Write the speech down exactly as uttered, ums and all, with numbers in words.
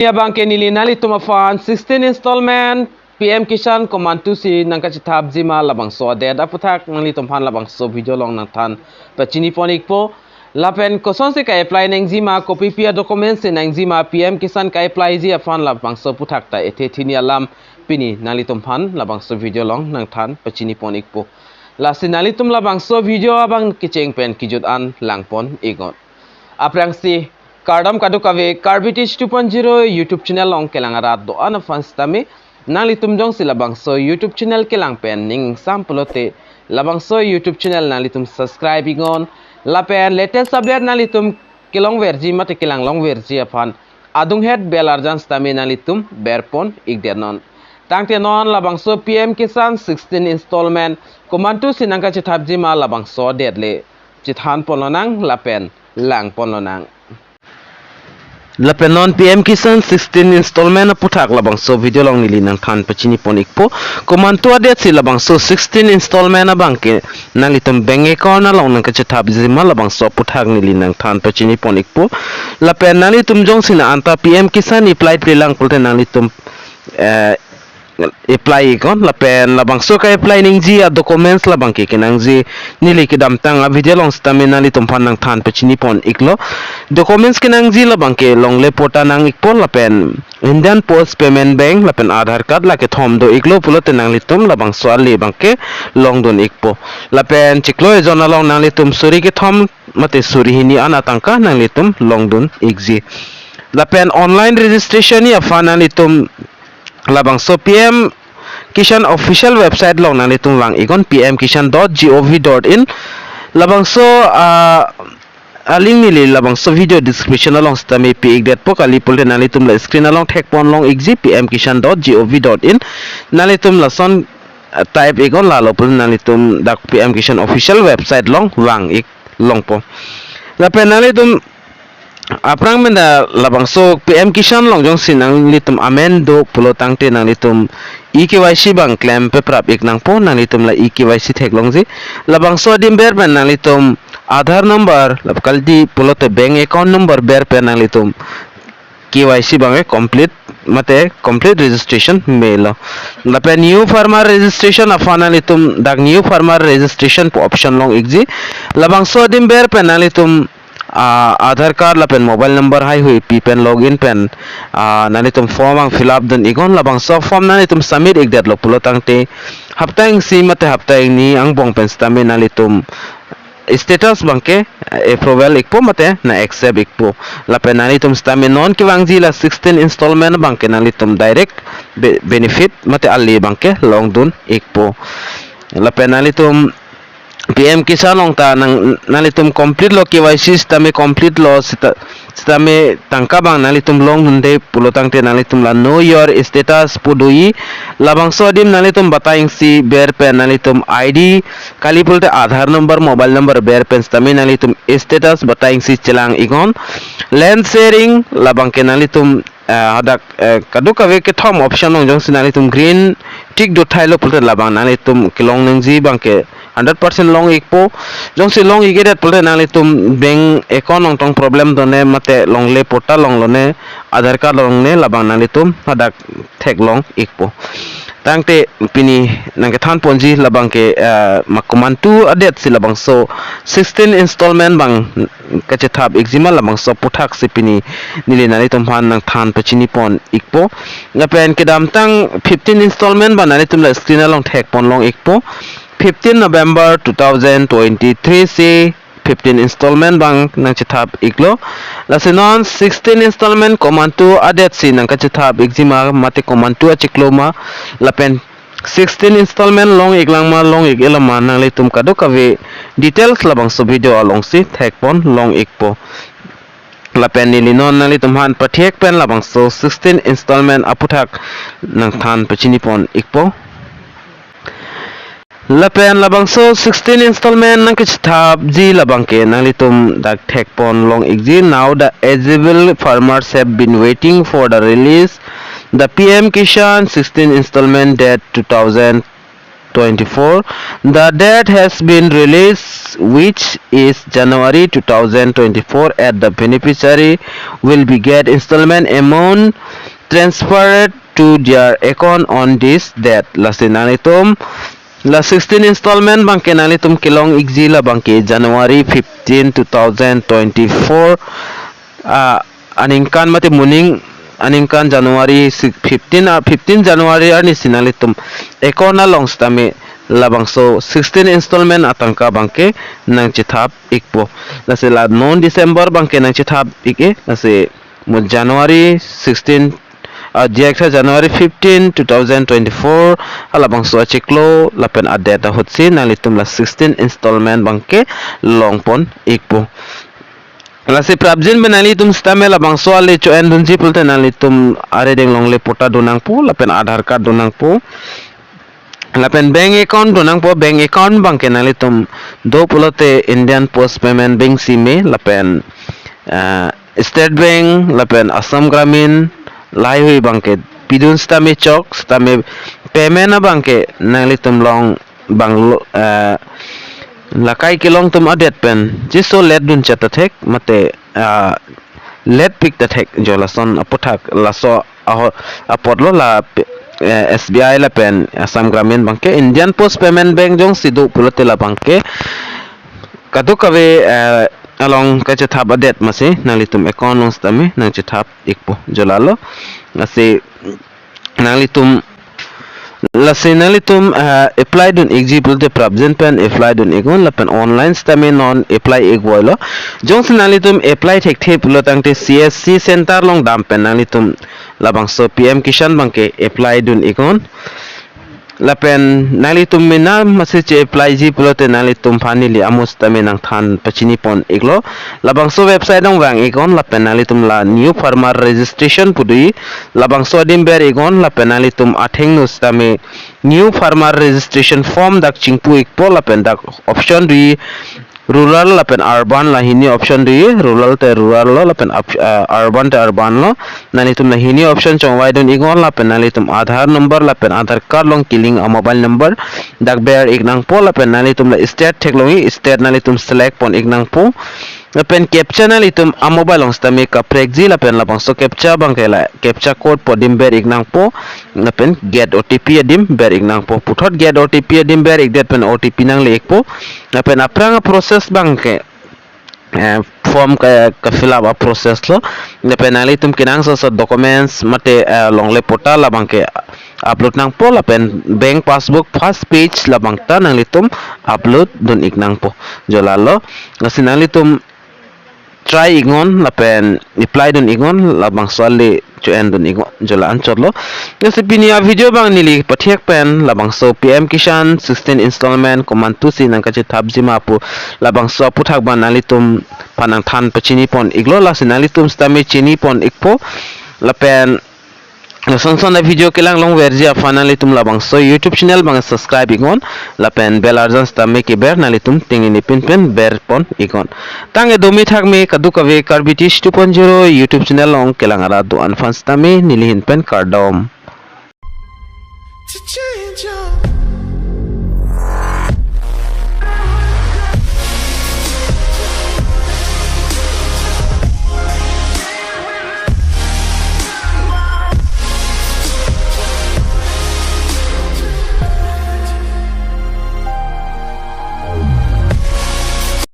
Abangke neli nanglitum aphan sixteen installment P M Kisan komantu si nangkachethapjima labangso adet aputhak nanglitum aphan labangso video along nangthan pachini pon ikpo. Lapen kosonsi ka-apply nangjima, kopipi a-documents si nangjima, P M Kisan ka-applyji aphan labangso aputhak ta ethe thini alam pini nanglitum aphan labangso video along nangthan pachini pon ikpo. Lasi nanglitum labangso video abang kecheng pen kejut an lang pon iknon. Aphrangsi kardom kadokave, Karbi Teach two point zero YouTube channel along kelang arat do-an aphan sitame, nanglitum jongsi labangso YouTube channel kelang pen ning sam pulote, labangso YouTube channel nanglitum subscribe iknon. Lapen latest update nanglitum kelongverji mate kelang longverji aphan adunghet bell arjan sitame nanglitum ber pon ikdet non. Tangte non labangso P M Kisan sixteen installment komantu si nangkachethapjima labangso adet le chethan pon lonang lapen lang pon lonang. Lapen non P M Kisan sixteen installment aputhak labangso video along neli nangthan pachini pon ikpo. Komantu adet si labangso sixteen installment abangke nanglitum bank account along nangkachethapjima labangso aputhak neli nangthan pachini pon ikpo. Lapen nanglitum jongsi na anta P M Kisan apply-ple lang pulote nanglitum, eh, apply iknon. Lapen labangso ka-apply nangji a-documents labangke kenangji neli kedamtang a-video along sitame nanglitum aphan nangthan pachini pon iklo. Documents kenangji labangke longle patta nang ikpo lapen Indian Post Payment Bank lapen Aadhaar card la kethom do iklo pulote nanglitum labangso ale abangke longdun ikpo. Lapen chiklo ejon along nanglitum suri kethom mate suri hini an atangka nanglitum longdun ikji. Lapen online registration-ji aphan nanglitum labangso P M Kisan official website along nanglitum vang iknon, P M Kisan dot G O V dot in. Labangso, ah, a-link neli labangso video description along sitame pi ikdetpo, kali pulote nanglitum la screen along thek pon long ikji, P M Kisan dot G O V dot in. Nanglitum lason, ah, type iknon, lalo pulote nanglitum dak P M Kisan official website along vang ik longpo. Lapen nanglitum aphrang mena labangso P M Kisan along jongsi nanglitum amen do pulo tangte nanglitum e-K Y C abang klempeprap ik nangpo, nanglitum la e-K Y C theklongji. Labangso adim ber pen nanglitum Aadhaar number, lap kaldi pulote bank account number ber pen nanglitum K Y C abangke complete mate complete registration melo. Lapen new farmer registration aphan nanglitum dak new farmer registration pu option long ikji. Labangso adim ber pen nanglitum, ah, Aadhaar card lapen mobile number haihui pi pen login pen, ah, nanglitum form ang fill up dun iknon. Labangso form nanglitum submit ikdetlo pulo tangte hapta isi mate hapta ini angbong pen sitame nanglitum status abangke, eh, approval ikpo mate na accept ikpo. Lapen nanglitum sitame non kevangji la sixteen installment abangke nanglitum direct be-, benefit mate ale abangke longdun ikpo. Lapen nanglitum P M Kisan along ta nang, nanglitum complete lo, K Y C sitame complete lo, sita-, sitame tangka abang nanglitum longdunde pulo tangte nanglitum la know your status pu doji. Labangso adim nanglitum batai isi ber pen nanglitum I D, kali pulote Aadhaar number, mobile number ber pen sitame nanglitum status batai isi chelang iknon. Land sharing labangke nanglitum, eh, hadak, eh, kadokave kethom option along jongsi nanglitum green tick do thailo pulote labang nanglitum kelong nangji abangke hundred percent long ikpo. Jongsi long ikdet pulote nanglitum bank account along tong problem done mate longle patta longlone Aadhaar card longle labang nanglitum hadak theklong ikpo. Tangte pini nangkethan ponji labangke, eh, ma komantu adet si labangso sixteen installment abang kachethap ikjima labangso aputhak si pini neli nanglitum aphan nangthan pachini pon ikpo. Lapen kedamtang fifteen installment abang nanglitum la screen along thek pon long ikpo. Fifteen November two thousand twenty-three si fifteen installment abang nangchethap iklo. Lasi non sixteen installment komantu adet si nangkachethap ikjima mate komantu achiklo ma lapen sixteen installment long iklang ma long ik-e lang ma nanglitum kadokave details labangso video along si thek pon long ikpo. Lapen neli non nanglitum aphan pathek pen labangso sixteen installment aputhak nangthan pachini pon ikpo. Lapen labangso sixteen installment nangkachethapji labangke nanglitum dak thek pon long ikji. Now the eligible farmers have been waiting for the release the P M Kisan sixteen installment date two thousand twenty-four. The date has been released, which is January two thousand twenty-four, at the beneficiary will be get installment amount transferred to their account on this date. Lasi nanglitum la sixteen installment abangke nanglitum kelong ikji, labangke January fifteen, two thousand twenty-four, ah, aningkan mate moning aningkan January si-, fifteen, ah, fifteen January arnisi nanglitum account along sitame labangso sixteen installment atangka abangke nangchethap ikpo. Lasi la non December abangke nangchethap ik-e, lasi mo January sixteen, ah, jek tha January fifteen, two thousand twenty-four, halabangso achiklo lapen a-date ahutsi nanglitum la sixteen installment abangke longpon ikpo. Lasi prapjin pen nanglitum sitame labangso ale cho-en dunji pulote nanglitum arideng longle patta donangpo, lapen Aadhaar card donangpo, lapen bank account donangpo. Bank account abangke nanglitum do pulote Indian Post Payment Bank si me, lapen, ah, State Bank, lapen Assam Gramin, lahaihui abangke pidun sitame chok, sitame payment abangke nanglitum long banglo, eh, lakai kelong atum a-date pen jiso late dun chot ta thek mate, ah, late pik ta thek, jo lason aputhak laso aho apotlo la, eh, S B I lapen Assam Gramin abangke. Indian Post Payment Bank jongsi do pulote labangke kadokave, eh, along kachethap a-date masi nanglitum account along sitame nangchethap ikpo, jo lalo. Lasi nanglitum, lasi nanglitum, ah, apply dun ikji pulote prapjin pen apply dun iknon, lapen online sitame non apply ikvoilo. Jongsi nanglitum apply thekthe pulo tangte C S C center along dam pen nanglitum labangso P M Kisan abangke apply dun iknon. Lapen nanglitum mena masi che-apply ji pulote nanglitum aphan neli amo sitame nangthan pachinipon iklo. Labangso website along vang iknon, lapen nanglitum la new farmer registration pu doji, labangso adim ber iknon, lapen nanglitum athengno sitame new farmer registration form dak chingpu ikpo, lapen dak option doji, rural lapen urban, la hini option doji. Rural te rural lo, lapen up-, ah, urban te urban lo. Nanglitum la hini option chongvai dun iknon, lapen nanglitum Aadhaar number lapen Aadhaar card along kelink a-mobile number dak ber iknangpo, lapen nanglitum la state theklongji, state nanglitum select pon iknangpo. Lapen captcha nanglitum a-mobile along sitame kaprekji, lapen labangso captcha abangke la captcha code pu adim ber iknangpo, lapen get O T P adim ber iknangpo. Puthot get O T P adim ber ikdet pen O T P nangle ikpo. Lapen aphrang a-process abangke, eh, form ka, ka-fill up a-process lo. Lapen nanglitum kenangsot documents mate, eh, longle patta labangke upload nangpo, lapen bank passbook first page labangta nanglitum upload dun iknangpo, jo lalo. Lasi nanglitum try iknon lapen apply dun iknon, labangso ale cho-en dun iknon, jo la-anchotlo. Lasi pini a-video abang neli pathek pen labangso P M Kisan sixteen installment komantusi nangkachethapji ma pu, labangso aputhak abang nanglitum aphan nangthan pachinipon iklo. Lasi nanglitum sitame chinipon ikpo, lapen lason son a-video kelang longverji aphan nanglitum labangso YouTube channel abang subscribe iknon, lapen bell arjan sitame keber nanglitum tengnepin pen berpon iknon. Tangke do me thak me, kadokave Karbi Tish two point zero YouTube channel along kelang arat do-an aphan sitame neli ahin pen kardom.